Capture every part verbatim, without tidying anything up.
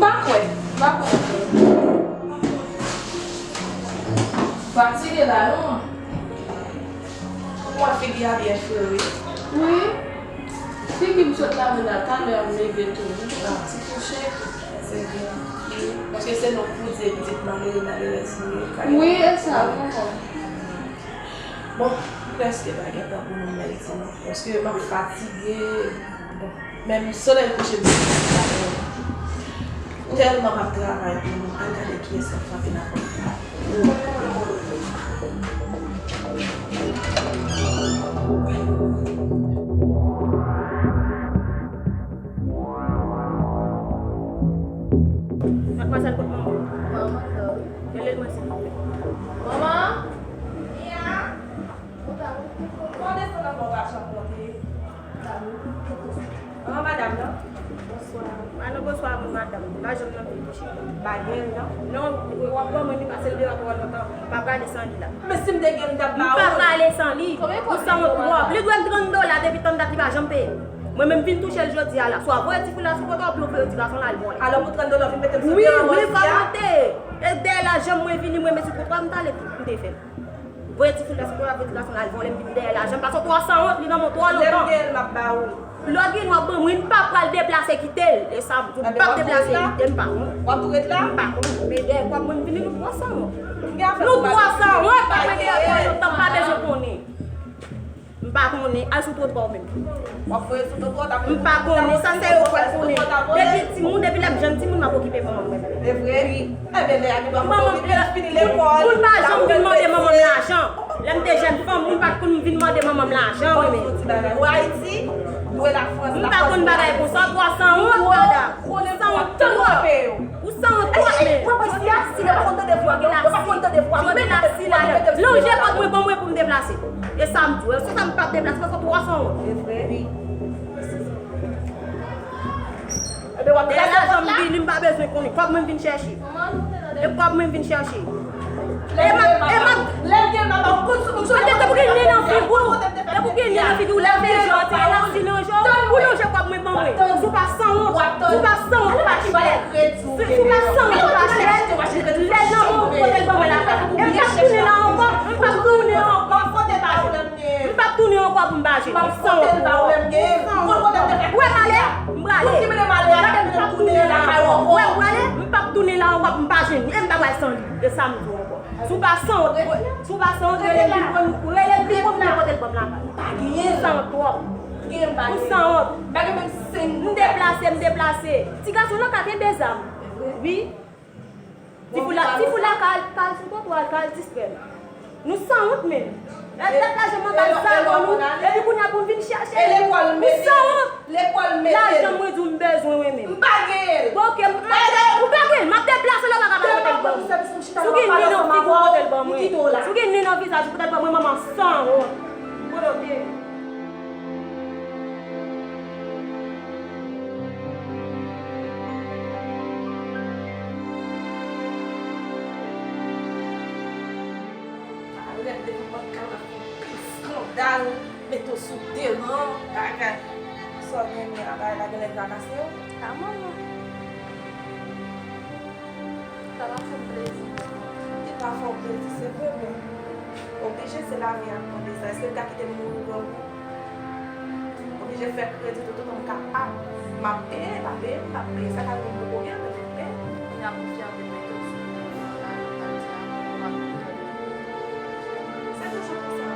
M pa kwè, m pa kwè. Fatige la non. Ou wè figi a byen fre wi. Wi. Figi m sot lave la talè a m leve tou wi. Ti kouche. Se byen. Paske se nou k pou di pitit malere malerèz nou ye. Wi, e sa wi. Bon, m prèske pa gen tan pou nou menm di non. Paske m ap fatige. Bon, menm solèy kouche m tèlman m ap travay pou nou. Al gade kiyès k ap frape nan pòt la. Madmwazèl, kot manman w? Manman la wi. Rele l mwen silvouplè. Manman! Mia! Bon, desann anba, w pa janm monte. Manman, madanm nan? Bonswa. Pa nan bonswa moun madanm. Pa janm nan vin touche. Pa gen l non. Non, w ap ban mwen li pase l deyò twò lontan. Pa prale san li la. Men si m te gen l, m t ap ba ou l. M pa prale san li. Ou sanwont twòp. Li dwe m trant dola depi tann dat li pa janm peye m. Mwen menm vin touche l jodi a la. Swa voye tifi la sou twotwa oubyen voye ti gason la al vòlè. Alò pou trant dola w vin mete m sou deyò mwen isi a? Wi, wi, kòman te? E dèyè lajan mwen vini mwen met sou twotwa, m t ale m te fè l. Voye tifi la sou twotwa, voye ti gason la al vòlè, m vin dèyè lajan m paske w twò sanwont, li nan men w twò lontan. Lè m gen l, m ap ba ou l. Lè w gen l w ap ban mwen, m pa pral deplase kite l. E sa m di w, m p ap deplase kite l, m pa konnen. W ap tou ret la? M pa konnen. Men dèyè kòb mwen m vini, nou twò sanwont. Nou twò sanwont, pa mete yo twò lontan, m pa bezwen konnen. M pa konnen, al sou twotwa w menm. W ap voye sou twotwa, w t ap... M pa konnen, sa se yo k pral konnen. Depi timoun, depi lè m jèn timoun, m ap okipe manman mwen. E vre? Wi. Enben, lè a gen dwa fini lekòl, pou l pa janm vin mande manman m lajan. Lè m te jèn fanm, moun pa t konn vin mande manman m lajan, wi, men. Ou Ayiti, dwe Lafrans, m pa konn bagay konsa, twò sanwont, madam. Ou sanwont twòp. Ou sanwont twòp, men. Jodi a, si lè pa konn tande vwa, yo pa konn tande vwa, mwen menm mwen mete m sou... Lonje kòb mwen ban mwen pou m deplase. E sa m di w, se sa m p ap deplase, paske w twò sanwont. E vre? Wi. Ebyen, w ap kraze lajan m vini, m pa bezwen konnen. Kòb mwen m vin chèche. E kòb mwen m vin chèche. E m ap, e m ap... Lè m gen, m ap ba w kout sou moun. Depi w gen nen nan figi w, depi w gen nen nan figi w, lè w fè jan, ti nen nan figi w, ou lonje kòb mwen ban mwen. Si w pa sanwont, si w pa sanwont, ou pa chiflè. Si, si w pa sanwont, ou pa chiflè. Lè nan men w, kote l ban mwen la. E m p ap tounen la ankò, m p ap tounen ankò. M p ap tounen ankò pou m pa jwenn. M sanwont twòp. Ou wè m ale? M prale. Gade, m p ap tounen la ankò. Ou wè m prale? M p ap tounen la ankò pou m pa jwenn. E m pa pral san li. E sa m di w ankò. Si w pa sanwont, si w pa sanwont, rele m pi pran, rele m pi pran pou m kote l ban m lakay. M pa genyen. Ou sanwont twòp. Ou sanwont. M deplase, m deplase. Ti gason nan ka kenbe zam. Wi. Ti foula, ti foula ka al, ka al sou twotwa, ka al distrè l. Nou sanwont menm. Lè dat lajan m anba l sa ban nou, epi kounye a pou n vin chèche. Ou sanwont. Lajan mwen di w m bezwen mwen menm. M pa genyen l. Bon, oke, m, ou pa genyen l, m ap deplase lè w pa ka pote l ban mwen. Si w gen nen nan figi w, pote l ban mwen. Si w gen nen nan vizaj ou, pote l ban mwen, manman sanwont. Bon, oke. Arete m, mwen ka nan fè pil eskandal, mete w sou de ran, bagay. Sa w genyen a, bagay la genlè trakase w? A manman. Sa pa fè m plezi. Li pa fè w plezi, se vre, men oblije, se lavi a k mande sa. Èske m ka kite m mouri grangou? Oblije fè kredi toutotan m kapab. M ap peye, pa peye, m p ap peye. Sa ka vin pou konbyen, men m ap peye. Kounye a pou fyète mete w sou de ran, la, nou pral di a, ou ap peye. Se toujou konsa.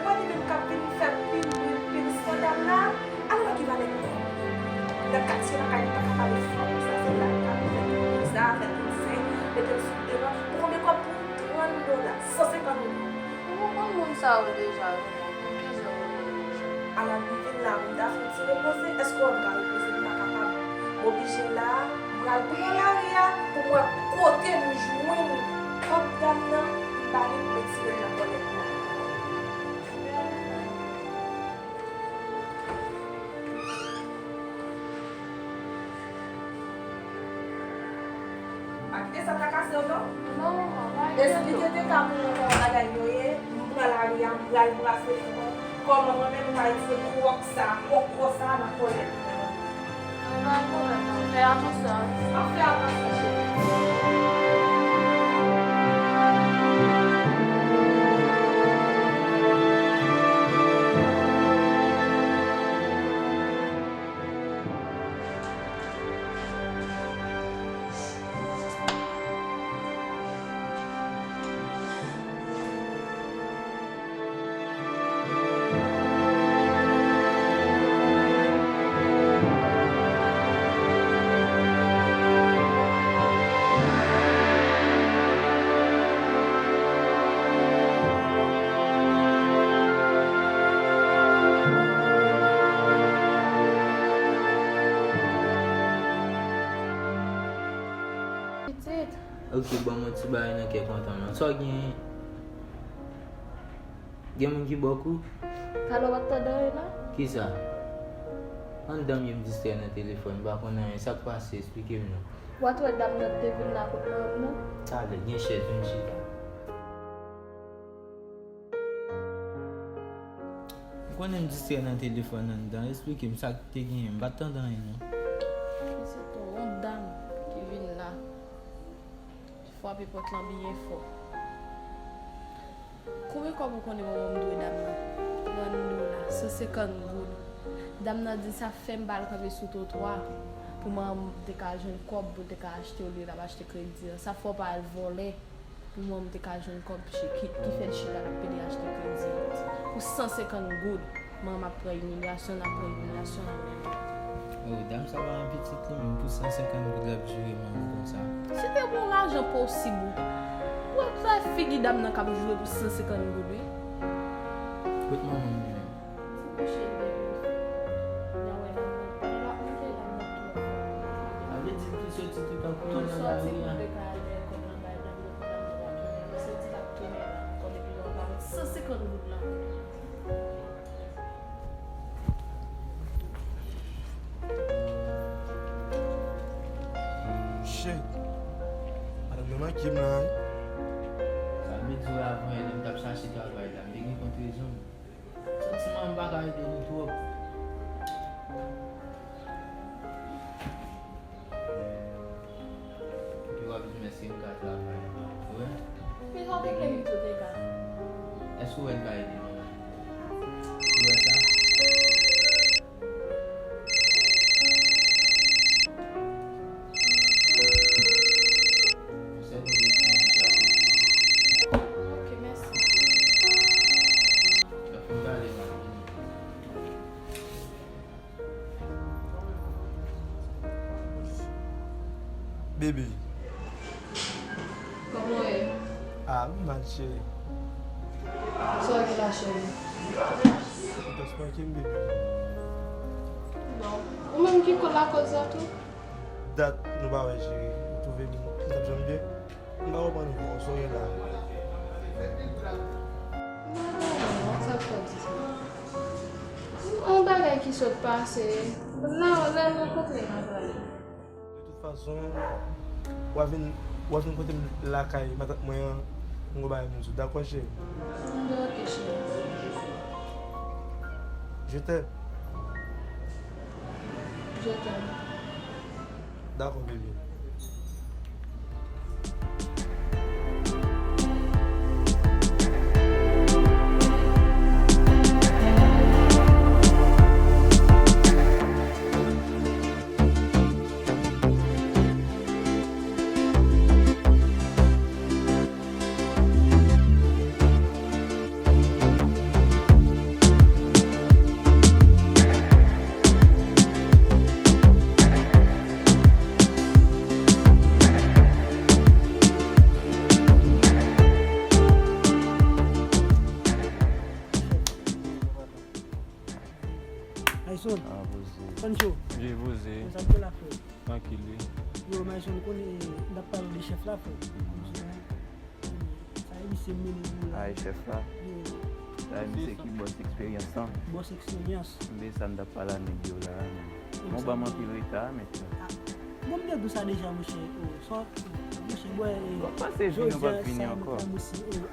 Ou wè li menm k ap vin fè pil bri, pil eskandal la. Al wè ki valè kòb li. Nan katye lakay nou pa ka pale fò konsa, se lakay nou fè tout bizar, fè tout zen, mete l sou de ran. Ou konbyen kòb pou trant dola, san senkant dola. Ou konn moun sa yo deja, wi, men pou ki jan ou rele yo? Ala m vin la, m ta fè ti repoze, èske w wè m ka repoze? M pa kapab. M oblije la, m pral pran lari a pou m wè kote m jwenn kòb dam nan, m ba li pou m retire l nan pòlèt mwen. Pa kite sa trakase w non. Non, manman, pa gen anyen. Esplike te ka pou mwen kòman bagay yo ye. M pran lari a, m pral brase pou mwen. Kòman mwen menm m pral retire kwòk sa, kwòkwò sa nan kòlèt mwen. Non, pa gen pwoblèm, manman. Fè atansyon. Ap fè atansyon, cheri. Pitit. Ok, ban m yon ti bagay nan kè kontan non. Sa w genyen? Gen moun ki ba w kou? Talè w pa t tande anyen la? Kisa? Anndan m ye m distrè nan telefòn, m pa konn anyen. Sa k pase? Esplike m non. W pa t wè dam nan te vin la kot manman m nan? Talè, gen chèz, vin chita. M konnen m distrè nan telefòn anndan. Esplike m sa k te genyen. M pa t tande anyen non. Se yon dam ki vin la. Frape pòt lan byen fò. Konbyen kòb ou konnen manman m dwe dam nan? Trant dola, san senkant goud. Dam nan di sa fè m pa al kanpe sou twotwa pou manman m te ka jwenn kòb pou l te ka achte olye l ap achte kredi an. Sa fè w pa al vòlè pou manman m te ka jwenn kòb ki, ki fè l chita l ap pede achte kredi pou san senkant goud. Manman m ap pran imilyasyon, l ap pran imilyasyon la menm. Oh, dam sa pa yon pitit li menm, pou san senkant goud l ap jere manman konsa. Si te gon lajan posib ou, ou ap fè figi dam nan k ap joure pou san senkant goud wi. Kot manman m li menm? Di kouche l bebe. N a wè dam nan. L ap monte dam nan tou. Sa vle di l tou soti tou tankou yon nan lari a. Tou soti pou l te ka al dèyè kòb lan bay dam nan pou dam nan pa tounen. Paske l di l ap tounen la. Kòb epi l ap ba l san senkant goud lan. Shit. Madanm yo manke m la wi. Sa vle di w avan yè lè m t ap chache travay la, m te gen kont rezon m. Santiman m pa ka ede nou twòp. Epi w ap di m èske m ka travay. Ou wè? Men sa w te vle m di w te ka. Èske w wè n ka ede nou la? Ou wè sa? Yon sèl minit, mwen di a. Ok, mèsi. Lè fin pale, m ap vini. Bebe. Kòman w ye? Ah, m mal, cheri. Sa w gen la, cheri? Ou tòs manke m, bebe. Bon. Ou menm ki kou lakoz la tou? Dat nou pa wè, cheri. Ou twouve m, m t ap janm byen? M pa konprann ou, sa w gen la? M pa konprann non, sa k fè w di sa? Yon bagay ki sot pase, la, lè n rankontre, n a pale. De tout fason, w a vin, w a vin kote m lakay matant mwen an, m gon bagay pou m di w, dakò, cheri? M bloke, cheri. Je t'aime. Je t'aime. Dakò, bebe. Ayson. Ah, poze. Pancho. Wi, poze. Sa k gen la, frè? Trankil, wi. Yo, Ayson, ou konnen, n ap pale de chèf la, frè. Sa e misye m mennen pou la. Ah, e chèf la? Yo. Sa e misye ki bòs eksperyans lan? Bòs eksperyans. Men sa n t ap pale a nèg yo la, men. Bon, ban m anpil reta, men. Ah. Bon, m te di w sa deja, monchè. Oh, sa, monchè, bwè, eh, bon, pase vini, ou p ap vini ankò.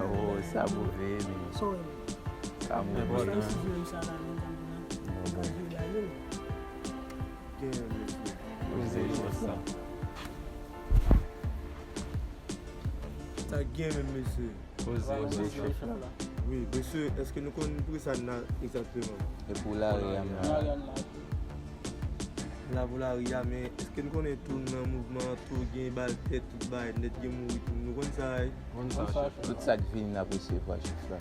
Oh, sa move, men. Sa w wè, men. Sa move, non. Sa isi, sa la, men, sa m di la. Bon, bon. Bagay yo la, yo. Gen, mesye. Poze chèf la. Sa gen menm, mesye. Poze, poze chèf la. Wi, mesye, èske nou konn pou ki sa n la egzakteman? E pou lari a m la. N la pou lari a, men èske n konnen tou nan mouvman an, tou gen bal tèt, tout bagay nèt, gen mouri tou. Nou konn sa, wi? Konn sa, chèf la. Tout sa k vini, n ap resevwa, chèf la.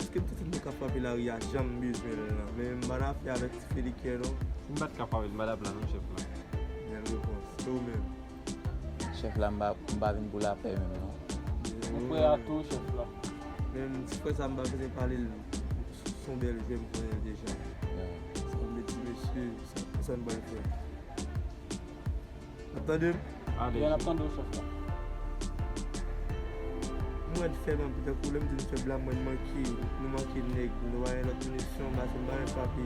Èske m santi m te ka frape lari a jan m bezwen l lan? Men m pa t afè avèk ti Felike non. Si m pa t ka frape l, m pa t ap la non, chèf la. Bèl repons. E ou menm? Chèf la, m pa, m pa vin pou lapè menm non. Ou prè a tou, chèf la. Men ti frè sa, m pa bezwen pale l. Se yon bèl jwè, m konnen l deja. Sa vle di, mesye, sa, sa n pral fè. N ap tande m? Ale, n ap tande w, chèf la. M wè n fèb anpil, tankou lè m di n fèb la, mwen n manke, nou manke nèg, nou pa gen lòt minisyon, baz m pa renmen frape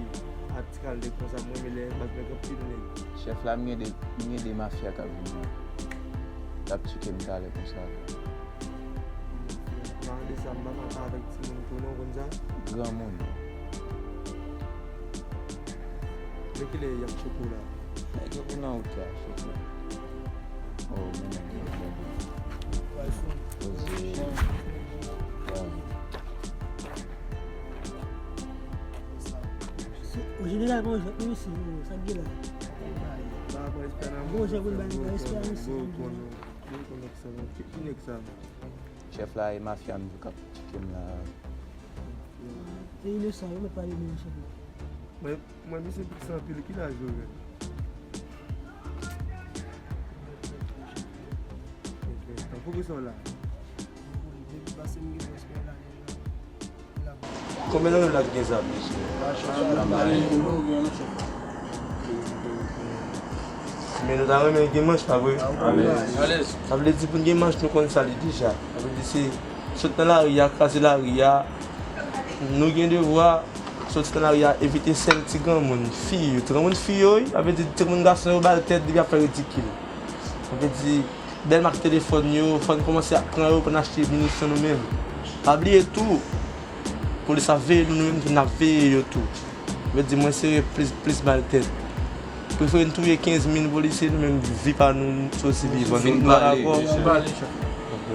a ti kalite konsa, m renmen lè baz mwen gen anpil nèg. Chèf la, m gen de, m gen de mafya k ap vini la. L ap tcheke m talè konsa. Paran de sa, m pa ka avèk timoun tou non, konn sa? Granmoun. Men kilè y ap tcheke w la? Nèg yo pou nan wout la, chèf la. Oh, men nèg yo, nèg yo. Poze. An jeneral, mwen jwenn nou isi, oh, sa k gen la? Bon, jan pou n ba nèg la respè a isi. Ki nèg sa? Chèf la, e mafya m k ap tcheke m la. E inosan, yo mèt pale de yo, chèf la. Mwen, mwen, misye plis anpil, ki laj ou gen? Tankou ki sa w la? Depi pase m gen respè la deja. Konbyen nan nou la ki gen zam, mesye? Men nou ta renmen gen manch, pa vre? Sa vle di pou n gen manch, nou konn sa li deja. Sa vle di se sot nan lari a, kraze lari a. Nou gen devwa soti nan lari a, evite sèl ti granmoun, fi yo. Ti granmoun fi yo, wi, sa vle di ti granmoun gason yo ba l tèt depi ap fè ridikil. Sa vle di bèl mak telefòn yo, fò n kòmanse ap pran yo pou n achte minisyon nou menm. Pa bliye tou, polis ap veye nou, nou menm tou n ap veye yo tou. Vle di mwen sere plis, plis bal tèt. Prefere n touye kenz mil polisye, nou menm vi pa nou, n soti vivan. Nou, nou dakò? Ok.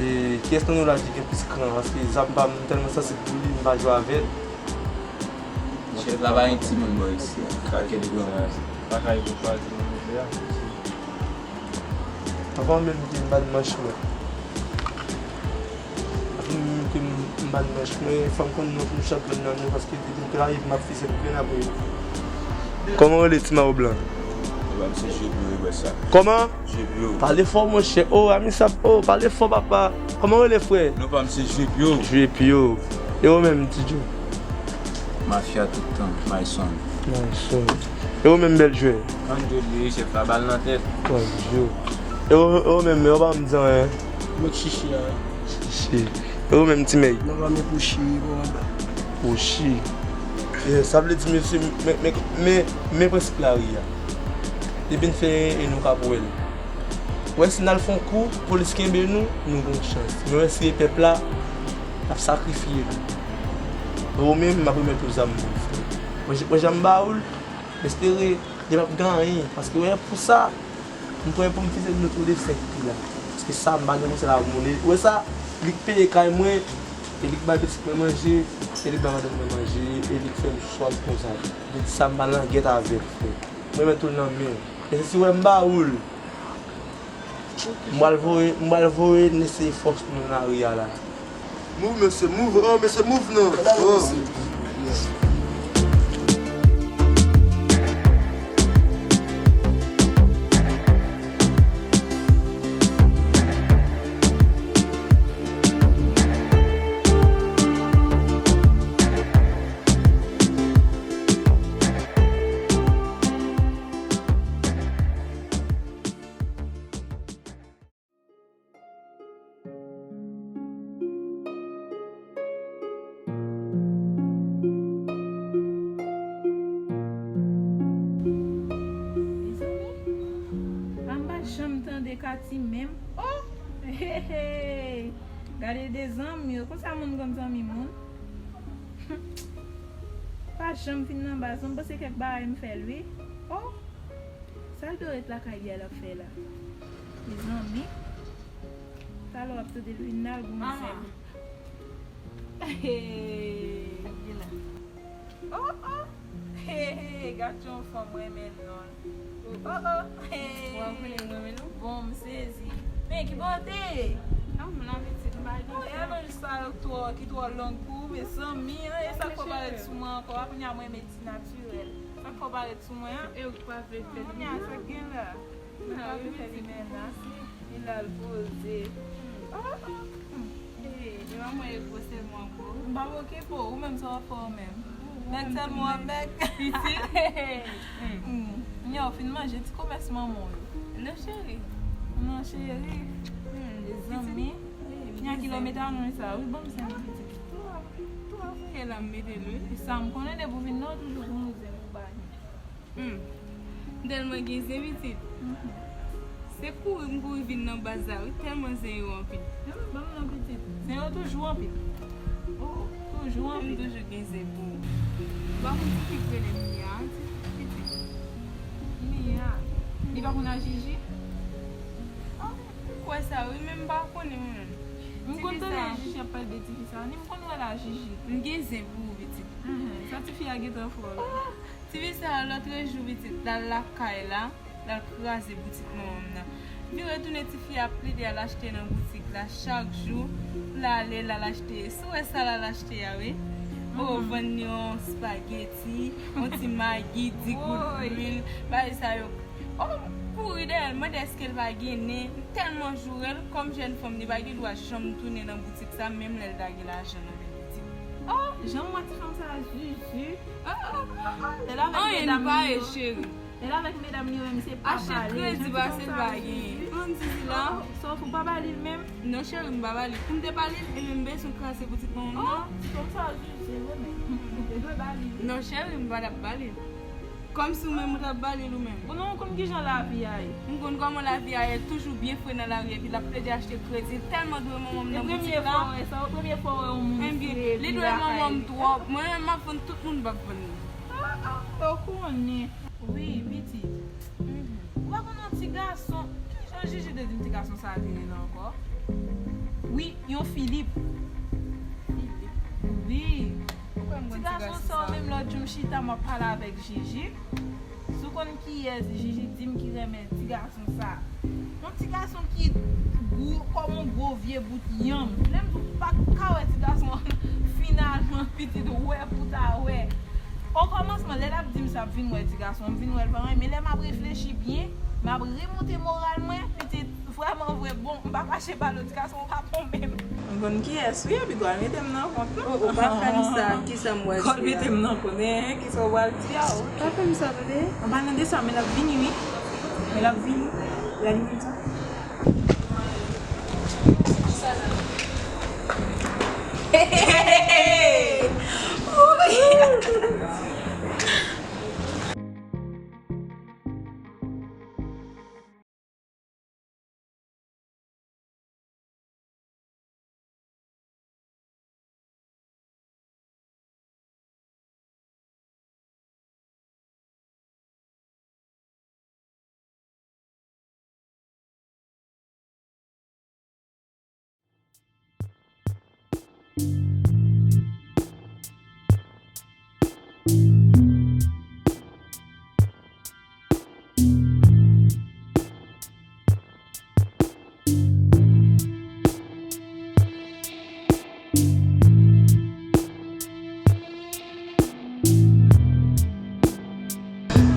E kiyès nan nou la ki gen plis kran? Paske zam pa m tèlman sansib pou li, m pa jwe avè l. Chèf la pa gen timoun bò isi a. Kake de granmoun. Pa ka evo pa timoun mesye a. Avan menm ke m bat manch mwen. Avan menm ke m bat manch mwen, fò m konn non pou chak grenn nan nou, paske depi m te lage m ap fizye m grenn apre yo. Kòman w rele ti mawo blan? Yo pa m se jwe pou yo wè sa. Kòman? Jwe pou yo. Pale fò monchè. Oh, Amisap, oh, pale fò papa. Kòman w rele frè? Non pa m se jwe pou yo. Jwe pou yo. E ou menm, Ti Djo? Mafya tout tan, Mayson. Mayson. E ou menm, bèl jwè? Andrew Louis, chèf la, bal nan tèt. Andrew. E ou, e ou menm, yo pa m di anyen. Mèt chichi a. Chichi. E ou menm, Ti Mèy? Non pa m Pouchi, bon. Pouchi. Yeah, sa vle di, mesye, men, men, men, men prensip lari a. Depi n fè anyen, e nou ka pou wè l. Wè si n al fè yon kou, polis kenbe nou, nou gen yon chans. Men wè si e pèp la, n ap sakrifye nou. Ou menm, m ap remèt ou zam pou w fè. Mwen, jan m ba ou l, m espere li p ap gen anyen. Paske wè pou sa, m pran pou m fizye nou tou le senk pi la. Paske sa, m pa negosye l avè l. Ou wè sa, li k peye kay mwen, e li k bay pitit mwen manje, e li k bay madanm mwen manje, e li k fè m swa konsa. Li di sa, m pa nan gèt avè l, frè. M remèt ou l nan men w. Mesye, si w wè m ba ou l, m pral voye, m pral voye n eseye fòs nou nan lari a la. Move, mesye, move, oh, mesye, move non. Oh. Mezanmi, pa m pa janm tande Katy menm. Oh! Hey, hey! Gade de zanmi, konsa moun konn zanmi moun. Pa janm fin nan baz, m panse kèk bagay m fè l wi. Oh, sa l dwe ret lakay li a l ap fè la? Mezanmi, talè w ap tande l vin la, l gon sèl. Hey, li la. Oh, oh. Hey, hey, gad yon fanm renmen non. Oh, oh. Hey. Bon, m sezi. Men ki bote. Ah, m nan pitit, m pa gen. Oh, e alonj sa yo twò, ki twò long pou ou, mezanmi. E sa k fò parèt sou mwen ankò. Kounye a mwen met ti natirèl. Sa k fò parèt sou mwen an? E ou ki pa vle fè li. Kounye a sa k gen la? Li pa vle fè li men la. Li la l poze. Oh, oh. Hey, e manman e gwo sèlman gwo. M pa okipe w, ou menm sa w ap fè w menm. Bèk sèlman w ap bèk. Pitit. Yo, fin manje ti komès manman w yo. Non cheri. Non cheri. Mezanmi. Nya kilomèt a nou sa. Wi, ban m senk pitit. Tou a voye la m mete l wi. E sa m konnen depi w vin nan w toujou gon zen pou bagay. Hmm. M tèlman gen zen pitit. Se kouri m kouri vin nan baz la wi, tèlman zen yo anpil. Ban m nan pitit. Zen yo toujou anpil. Oh, toujou anpil. M toujou gen zen pou ou. Ou pa konn tifi k rele Mia a, ti pitit. Mia. Li pa konn a Jiji? Ah, m kwè sa wi, men m pa konnen mwen menm. M konn tande Jiji ap pale de tifi sa, ni m konn wè l a Jiji. M gen zen pou ou, pitit. Sa tifi a gentan fò la. Tifi sa a, lòtrejou, pitit, l al lakay la, l al kraze boutik manman m nan. Vire tounen, tifi a plede al achte nan boutik la chak jou. L ale, l al achte. Si w wè sa l al achte a, wi. O, vann yon spageti, yon ti magi, di goud lwil, bagay sa yo. O, m kouri dèyè l, mande èske l pa gen nen. M tèlman joure l, kòm jèn fanm, li pa gen dwa janm tounen nan boutik sa, menm lè l ta gen lajan nan men li. O, jan m wè ti fanm sa a, Jiji. Anyen pa ye, cheri. Lè l avèk medam li yo menm, se pa ba li. Achte kredi pase l pa genyen. Ann Zizi la. Sòf ou pa ba li l menm? Non, cheri, m pa ba li. Pou m te ba li l, e menm bezwen kraze boutik manman m nan. Ti fanm sa a, Jiji, vre menm. Ou te dwe ba li l. Non, cheri, m pa t ap ba li l. Kòmsi ou menm ou t ap ba li l ou menm. Ou non, ou konn kijan lavi a ye. M konn kòman lavi a ye, toujou byen fre nan lari, epi l ap plede achte kredi. L tèlman dwe manman m nan boutik la. E premye fwa w wè sa, premye fwa w wè yon moun fre, li dwe manman m twòp. Mwen menm, m ap vann tout moun, m p ap vann li. Ah, ah, ou konnen. Wi, pitit. Ou pa konn yon ti gason, kijan Jiji te di m ti gason sa a te rele ankò? Wi, yon Filip. Filip? Wi. Ti gason sa a menm lòt jou m chita m ap pale avèk Jiji. Si w konn kiyès, Jiji di m ki renmen ti gason sa a. Yon ti gason ki gwo kòm yon gwo vye bout yanm. Lè m di w pa ka wè ti gason an, finalman, pitit, wè pou ta wè. Okòmansman, lè l ap di m sa, m vin wè ti gason an, m vin wè l pa anyen. Men lè m ap reflechi byen, m ap remonte moral mwen, pitit, vrèman vre, bon, m pa kache ba l, ti gason an pa tonbe m. M konn kiyès wi, epi w al mete m nan kont non. O, ou pa fè m sa, kisa m pral di a? Kòl mete m nan kont, en, kisa w pral di a, oke. Pa fè m sa, tande. An palan de sa, men l ap vini wi. Men l ap vini. Gade moun sa.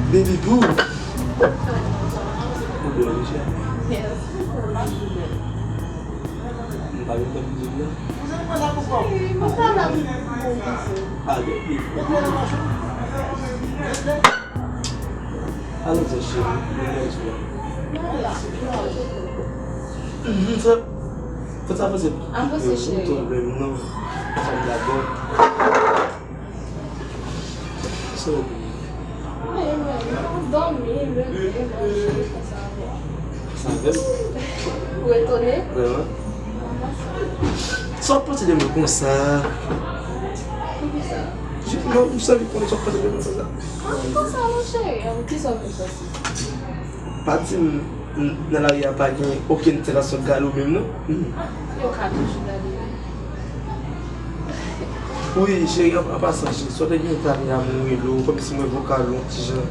Baby boo. Ou bèl wi cheri. Mèsi. M pa gen tan pou di la. Cheri, mwen pa la pou ou. Pa gen. Alò, cheri, mwen bèl wi. Mhm, fè, fè sa avanse. Avanse, cheri. Ou tonbe non. Sa m dabò. Sa w ap di? Anyen, mwen, mwen ap dòmi, leve, manje, fè sa avè m. Fè sa avè m? Ou etone? Vrèman? Sa w ap panse de mwen konsa? Poukisa? Jis Non, m santi konnen sa w panse de mwen konsa. Ah, konsa, monchè. Kisa w vin fè si? Pa di m, m, nan lari a pa gen okenn tèt aswè k gade w menm, non. Ah, yo ka toujou gade wi. Wi, cheri, an, an pasan, cheri, si w te gen tan la, m rele w, kòmsi m wè vokal ou, yon ti jan.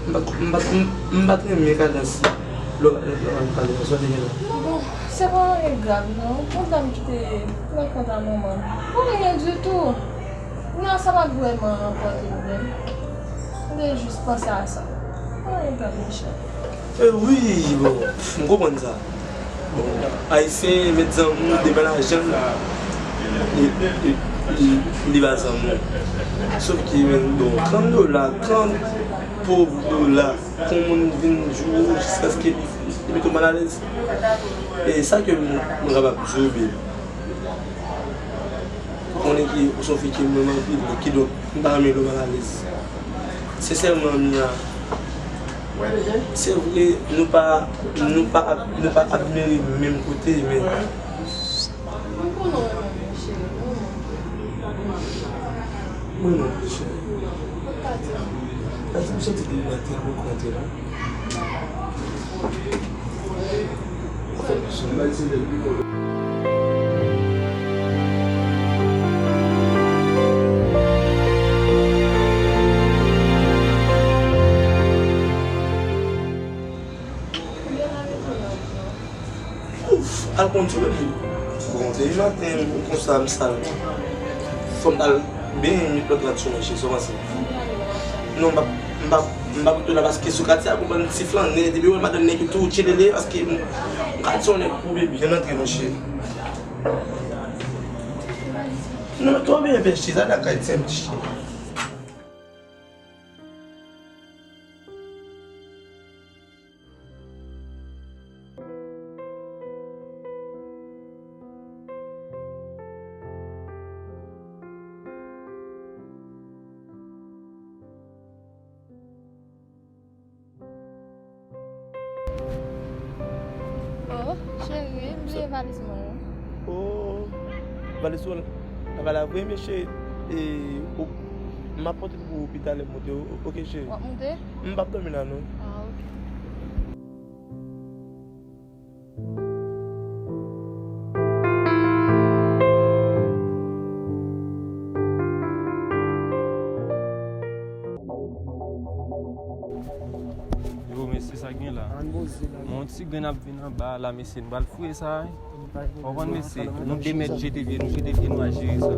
M pa t, m pa t, m, m pa t renmen kadans lè w, lè w ap pale, si w te gen tan. Non, bon, se pa anyen grav, non. Yon dam ki te nan kont a manman l. Pa anyen ditou. Non, sa pa t vrèman pòte pwoblèm. M te jis panse a sa. Pa anyen grav, monchè. E wi, bon, m konprann sa. Bon, Ayisyen met zanmi w devan lajan, li, li, li, li pa zanmi w. Sòf ke, men, bon, trant dola, trant pòv dola, pou yon moun vin jwe w jiskaske li, li mete w malalèz. E sa ke m, m kapab di w, baby. Ou konnen ke ou se yon fi ke m renmen anpil, kidonk, m pa renmen lè w malalèz. Sensèman, Mia, se vre, nou pa, nou pa ap, nou pa admire menm kote, men. Mwen konnen w renmen m, cheri, mwen renmen w. Mwen renmen w, cheri. Ou pa di m. Pa di m, m santi ke nou pa tèlman kontre, non. Ouf, al konn ti bebe. Bon, depi maten, m konsa, m sal. Fò m t al benyen, met lòt rad sou mwen, cheri, sa w panse? Non, m p ap, m p ap, m p ap rete la paske sou katye a, gon bann ti flannè, depi w wè madanm nèg yo tou tchelele, paske m, m ka di w nèg pou bebe, ann antre, monchè. Non, twò byen vèche, sa lakay ti cheri. Oh, cheri, m bliye valiz mwen an. Oh, valiz ou la, la vre, mesye. E, o-, m ap pote l pou ou pi talè m monte, o-, oke, cheri? W ap monte? M p ap dòmi la, non. Ah, oke. Yo, mesye, sa gen la. Ann poze la. Yon ti grenn ap vin anba la, mesye, nou pral fouye sa, wi. Konprann, mesye, nou de mèt jete pye nou, jete pye nou a jere sa.